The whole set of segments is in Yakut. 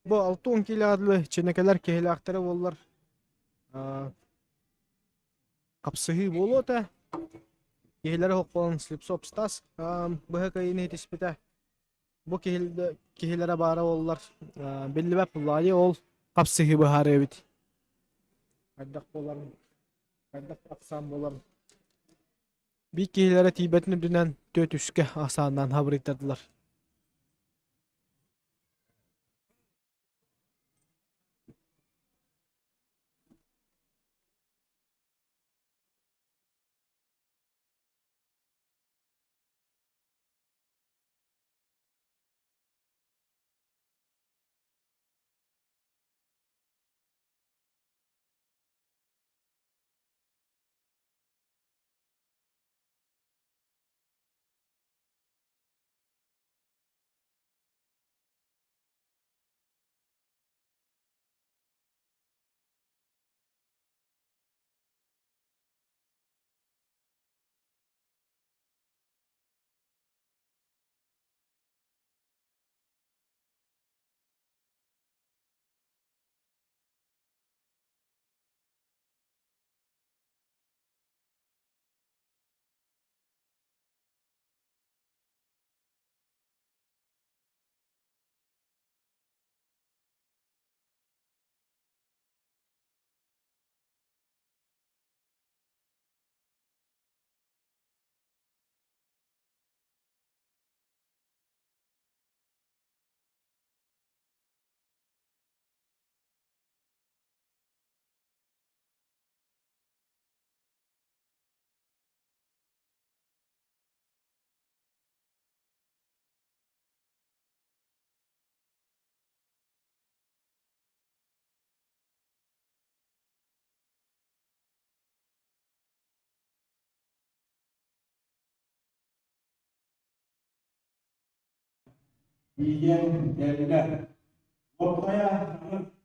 Бу 60 киилэҕэ дылы Чинэкэлэр киһилээхтэрэ буоллар хапсыһыы буолуо этэ. Киһилэри хоппоон Слепцов Стас быһа кыайыыны ситиспитэ. Бу киһилэрэ баара буоллар биллибэт буллаайы ол хапсыһыы быһаарыа эбит. Хайдах буоларын, хайдах ахсаан буоларын. Биир киһилэрэ тиийбэтин үрдүнэн түөрт үскэ ахсааннаан хабырыйтардылар. Тиийэн кэллэ. Уопсайа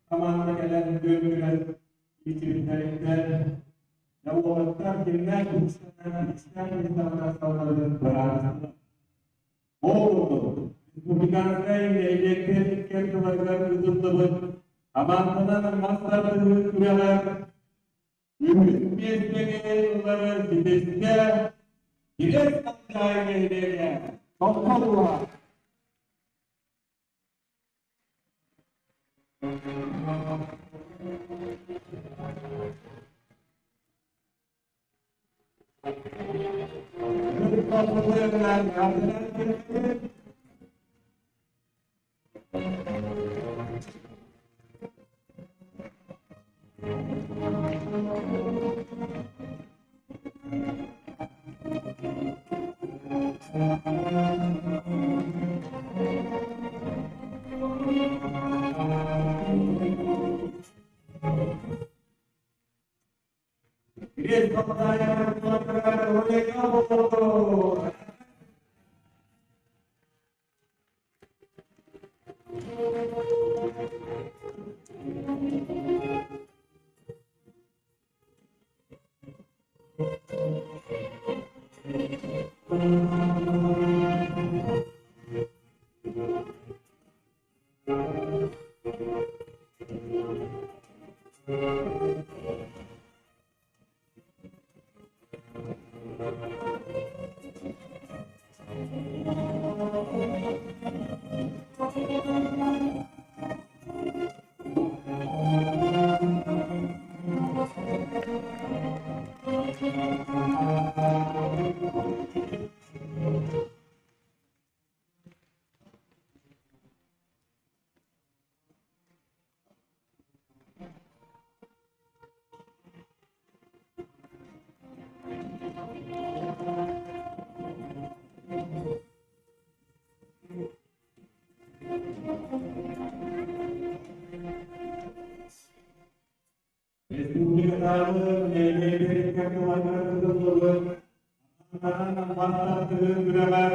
хамаанда кэлэн күөн иччибиттэриттэн уолаттар кимнээх иккистээн миэстэҕэ тахсалларын быһаарыстылар. Ол курдук, республиканскай нэһилиэктэр икки ардыларыгар ыытыллыбыт хамаанданан мас тардыһыы күрэҕэр үһүс миэстэни ылары ситистэ Кириэс Халдьаайы нэһилиэгэ Томпо Республикатааҕы нэһилиэктэр тылларыгар ыытыллыбыт Анаан күрэҕэр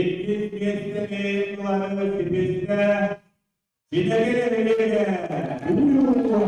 иккис миэстэни ылары ситистэ Ситэги нэһилиэгэ Бүлүү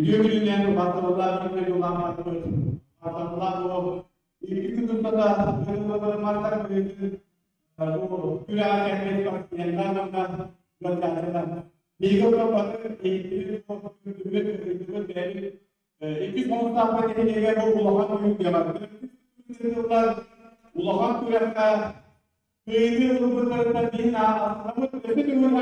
Үтүө күнүнэн убаастабыллаах биир дойдулаахтарбыт, убаастабыллаах бу икки күн устата мастар быһыытын бу күрэҕэ кэлбит спортсменнар уонна ыалдьааччылар. Биһиги олорбаты иһиттибит, көрдүбүт, ыйдыбыт, бэйэбит иккис хомустаахпыт нэһилиэгэр бу улахан түһүлгэҕэ ыытыллар улахан күрэххэ кыайыы ылбыттарыттан биһин астынабыт, өссө түгүн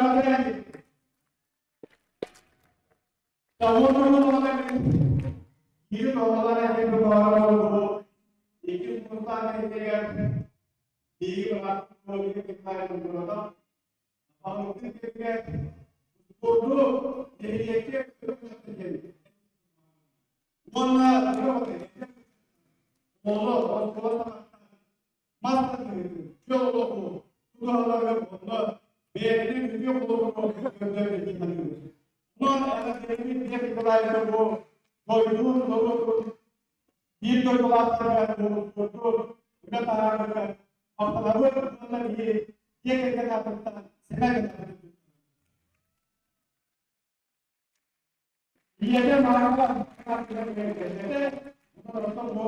Мас тардыһыытын, чөл олоҕу тутуһалларыгар онно бэйэтин үтүө холобурун көрдөрөр дии саныыбыт. Онон эҕэрдэлэрбит Лев Николаевича бу дойдубут норуотун биир дойдулаахтарыгар уопутурду үлэ таһаарарыгар махтанабыт уонна биһи дьиэ кэргэн аатыттан сэмэй гынабыт. Ийэтэ Марфа онтон бу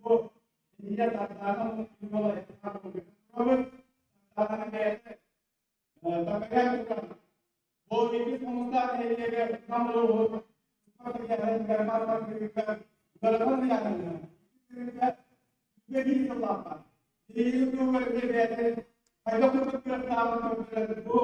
бу ийэ Сардаана Сардаана бэйэтэ такайан туран бу иккис хомустаах нэһилиэгэр Нам улууһун биир сыллаахха биһиги туһугар бэйэтин хайдах курдук кыахтааҕын көрдөрөн бу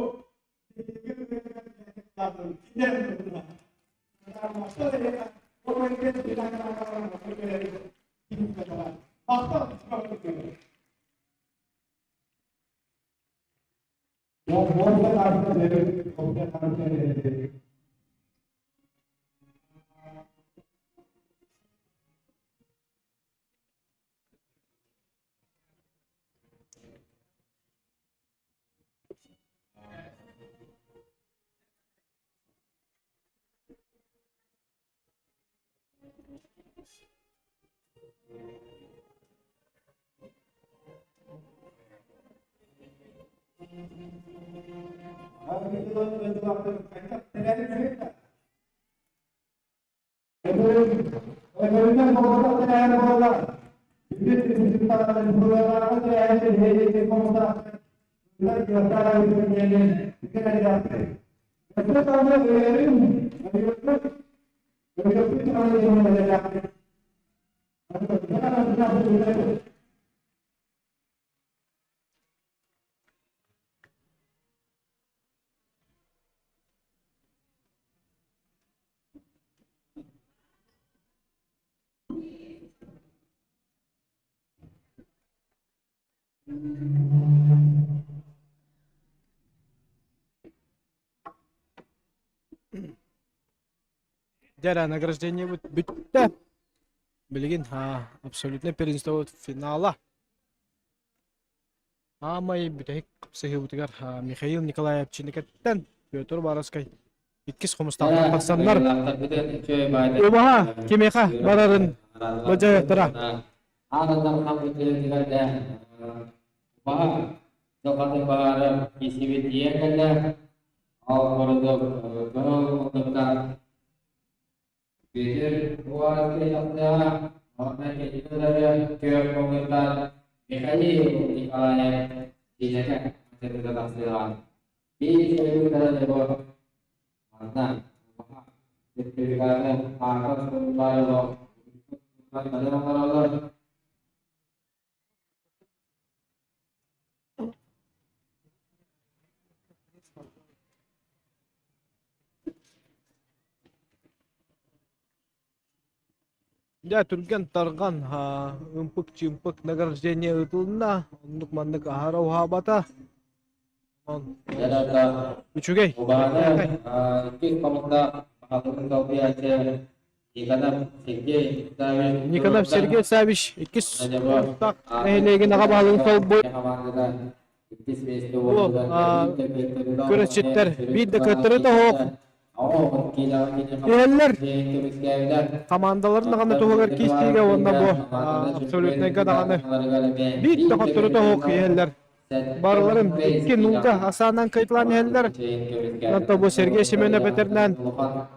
Өтөрүнэн буолбатах тэрээһин буолла. Үтүө түмүктүүр тэрээһин нэһилиэк хомустаахтар Өссө даҕаны өйөрүн, өйүөккүт, өйүөккүт даҕаны диэн эрэллээхпит. Дьэ эрэ, награждениебыт бүттэ. Билигин абсолютно первенство финала. Аамай бүтэһик сыһыыбытыгар Михаил Николаев Чиникэттэн Петр Баровскай иккис хомустаахтар тахсаннар убаһа кимиэхэ барарын бадьайыахтара. Бүөтүр уола кыайыахтааҕа уонна кэлин утары күөх көҥүллээх Михаил Николаев киинэтэ маччатыга тахсыаҕа. Биир сылгыта дьобо манна сертификаты аата суруктаах оҥороллор. Дьэ, түргэн-тарҕан, ымпык-чымпык награждение ыытылынна, оннук-маннык аһара уһаабата. Онон үчүгэй. Убаһаны иккис хомустаах баһылыгын солбуйааччы Никонов Сергей Савич Никонов Сергей Савич иккис хомустаах нэһилиэгин аҕа баһылыгын солбуй. Күрэсчиттэр биир да кыаттары тоһуох иһэллэр. Хамаандаларын даҕаны туһугар киистиигэ уонна бу абсолютнайга даҕаны биир да хоттору тоһуох иһэллэр. Барыларын икки нуулга асаанан кыайталаан иһэллэр. Онтон бу Сергей Семенов этэринэн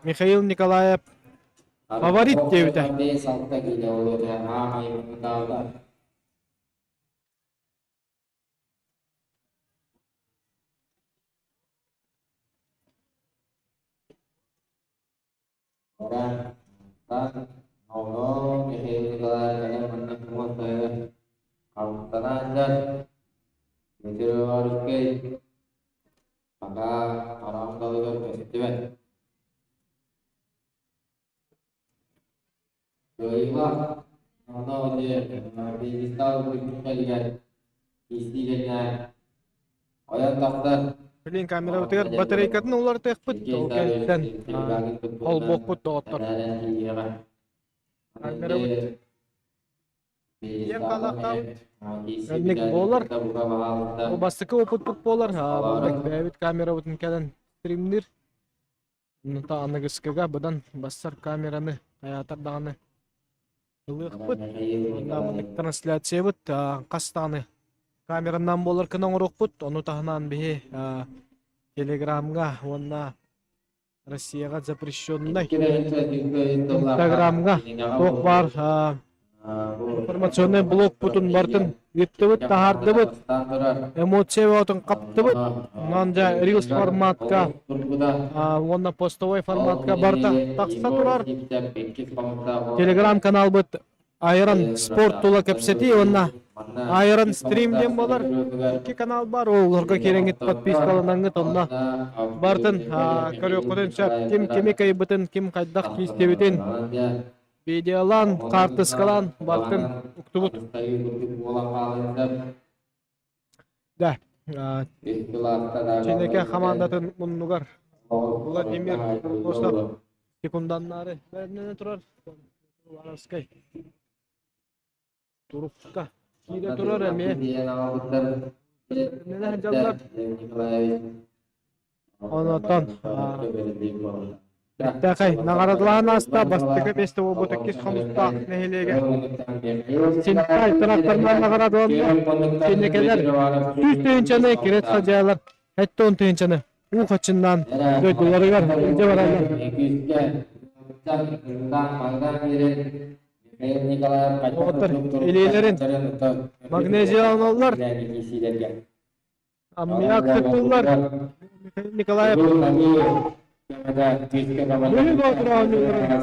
Михаил Николаев. Фаворит диэбитэ. Блин, камерабытыгар батарейкатын уларытыахпыт, ол кэнниттэн холбуохпут доҕоттор. Камерабыт Диэн хаалаахтаабыт. Маннык буолар. Бу бастакы опытпыт буолар. Маннык бэйэбит камерабытын кэлэн стримнир. Онута аныгыскыга быдан бассар камераны хайаатар даҕаны ылыахпыт. Уонна маннык трансляциябыт хас даҕаны камеранан буолар гына оҥоруохпут. Ону таһынан биһи Телеграмҥа уонна Россияҕа запрещеннай Инстаграмҥа туох баар информационнай блокпутун барытын ыыттыбыт, таһаардыбыт, эмоция бөҕөтүн хаптыбыт. Онон дьэ рилс форматка уонна постовой форматка барыта тахса турар. Телеграм-каналбыт Айрон спорт тула кэпсэтии уонна Айрон стрим диэн буолар. Икки канал бар, олорго киирэҥҥит подпискаланаҥҥыт онно барытын көрүөххүтүн сөп. Ким кими кыайбытын, ким хайдах киистибитин видеолаан, хаартыскалаан барытын уктубут. Да, Чинэкэ хамаандатын муннугар Владимир Бургосов секунданнаары бэлэмнэнэ турар. Уваровскай турукка киирэ турар эмиэ. Бэлэмнэнэ сылдьаллар. Онотон Бэртээхэй наҕараадалаһан ааста бастакы миэстэ буолбут иккис Хомустаах нэһилиэгэ Синтай тракторынан наҕараадаланна. Синекелер 100 тыһыынчаны кирэт хадьаалар 70 тыһыынчаны уу хаччыннаан дойдуларыгар илдьэ бараллар. Оҕоттор илиилэрин магнезияланаллар. Аммиак кыттыллар. Михаил Николаев Бүлүү Боотур оонньууларын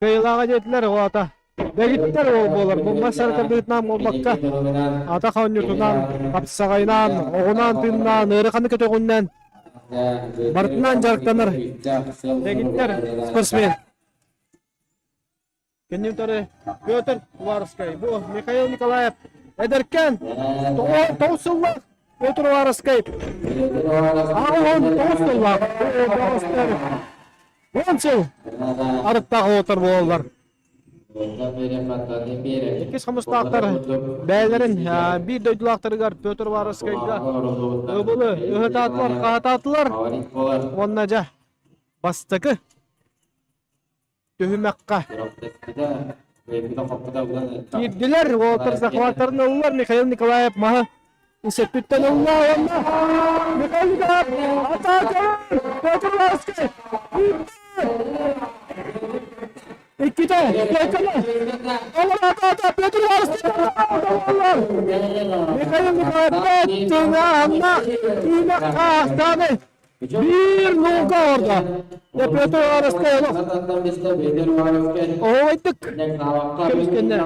кыайыылааҕа диэтилэр оҕото. Дэгиттэр уол буолар. Бу мас саратардыытынан буолбакка, атах оонньуутунан, хапсаҕайынан, оҕунаан тыыннаан, ыараханы көтөҕүннэн барытынан дьарыктанар дэгиттэр спортсмен. Кэннин утары Петр Уваровскай. Бу Михаил Николаев эдэркээн тоҕус сыллаах Петр Уваровскай. 89 сыллаах 10 сыл арыттаах уолаттар буолаллар. Иккис хомустаахтар бэйэлэрин биир дойдулаахтарыгар Петр Уваровскайга ыбылы ыһытаатылар, хаһытаатылар. Уонна дьэ бастакы түһүмэххэ киирдилэр. Уолаттар захваттарын ыллар. Михаил Николаев маһы исэттиттэн ылла уонна Михаил Николаев атака! Петр Ларский! Иккитэ! Петр! Ата Петр Ларский! Михаил Николаев тыҥаанна тыына хаахтааны Биир нуука ордо. Петр Уваровскай олох. Оһуобайдык көмүскэннэ.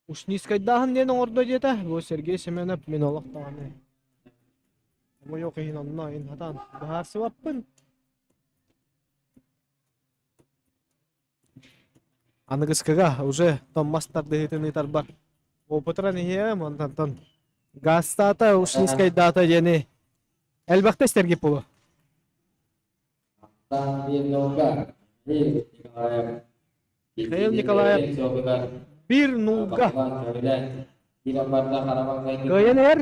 Ушницкайдааһын диэн оҥордо диэтэ. Бу Сергей Семенов мин олох даҕаны хомойуох иһин онно ин хатаан быһаарсыбаппын. Аныгыскыга уже томмас тардыһыытын ыытарбар опытыран иһиэм, онтон газтаата, ушницкайдаата диэни элбэхтэ истэргит буолуо. Михаил Николаев биир нуулга кыайан иһэр.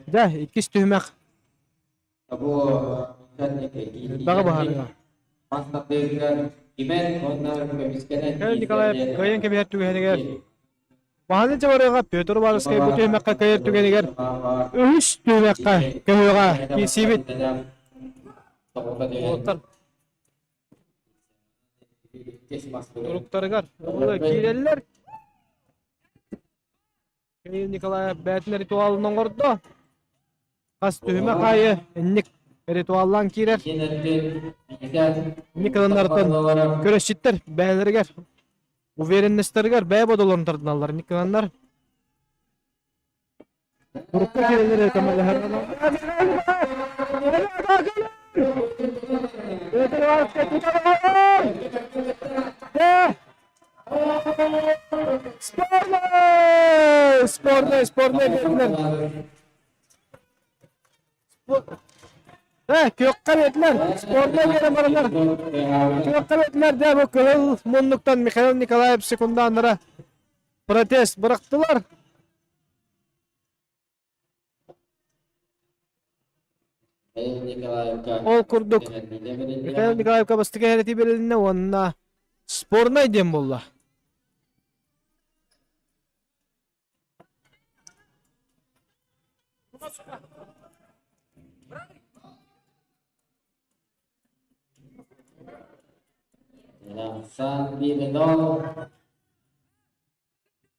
Дьэ, иккис түһүмэх Элбэҕи быһаарыа. Михаил Николаев кыайан кэбиһэр түгэнигэр Баһаны дьабарыаҕа Петр Ивановскай бу түһүмэххэ кыайар түгэнигэр үһүс түһүмэххэ көһүөҕэ киирсиибит. Уолаттар туруктарыгар киирэллэр. Михаил Николаев бэйэтин ритуалын оҥордо. Хас түһүмэх аайы инник ритуаллаан киирэр. Инник ылыннартан көрөсчүттэр бэйэлэригэр уверенностарыгар бэйэ бодолорун тардыналлар. Инник ыланнар Урукку киирэллэри көмөлөһөр. Спорный! Спорный, спорный биэрдилэр. Э, күөххэ биэрдилэр. Спорный биэрэн бараннар. Күөххэ биэрдилэр дэ бу кыһыл муннуктан Михаил Николаев секунданнара протест бырахтылар. Ол курдук Михаил Николаевка бастакы эрэтии бэрилиннэ уонна спорнай диэн буолла. Сан Бирено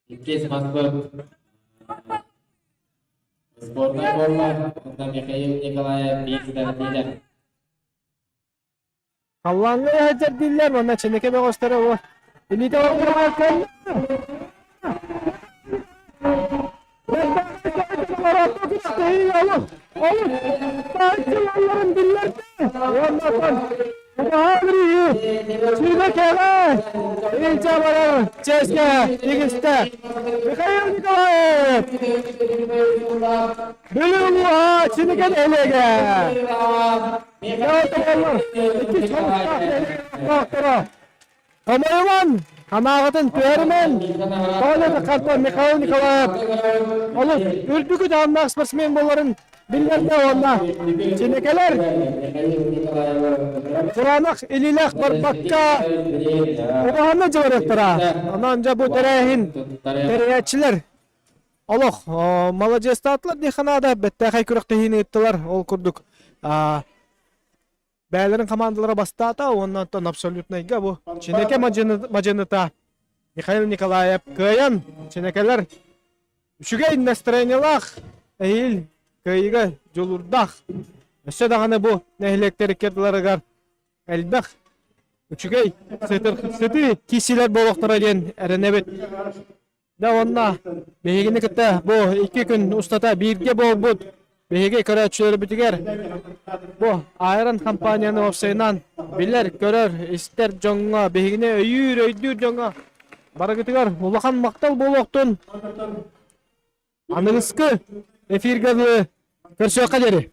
Иккис маспыт сборнай буолла, онно Михаил Николаев биир ситэрдиилэр. Халлааҥҥа иһэдьэр дииллэр, уонна Чинэкэ бөҕөстөрө уо илиитэ Олус биллэрдэ уонна Сүүмэкэҕэ илдьэ барар чиэскэ тигистэ Михаил Николаев Бүлүү улууһа Чинигэ нэһилиэгэ иккис хомустаах Хомойуман, хамааҕытын түһэримэн, тоҕо картон Михаил Николаев олус үрдүкү таһымнаах спортсмен буоларын биллэрдэ уонна чинэкэлэр кураанах илиилээх барбакка убаһаны дьыларыахтара. Онон дьэ бу тэрээһин тэрийээччилэр олох маладьыастаатылар диэххэ наада, бэттээхэй күрэхтэһиини ыыттылар. Ол курдук бэйэлэрин хамаандалара бастаата уонна оттон абсолютнайга бу Чинэкэ мадьыныта Михаил Николаев кыайан Чинэкэлэр үчүгэй настроениелаах эһиил кыайыыга дьулуурдаах өссө даҕаны бу нэһилиэктэр икки элбэх үчүгэй сытыы киирсиилэр буолуохтара диэн эрэнэбит. Дьэ уонна биһигини кытта бу икки күн устата бииргэ буолбут биһиги көрөөччүлэрбитигэр бу Айрон компанияны уопсайынан билэр, көрөр, истэр дьоҥҥо, биһигини өйүүр, өйдүүр дьоҥҥо барыгытыгар улахан махтал буолуохтун. Аныгыскы эфиргэ көрсүөххэ диэри.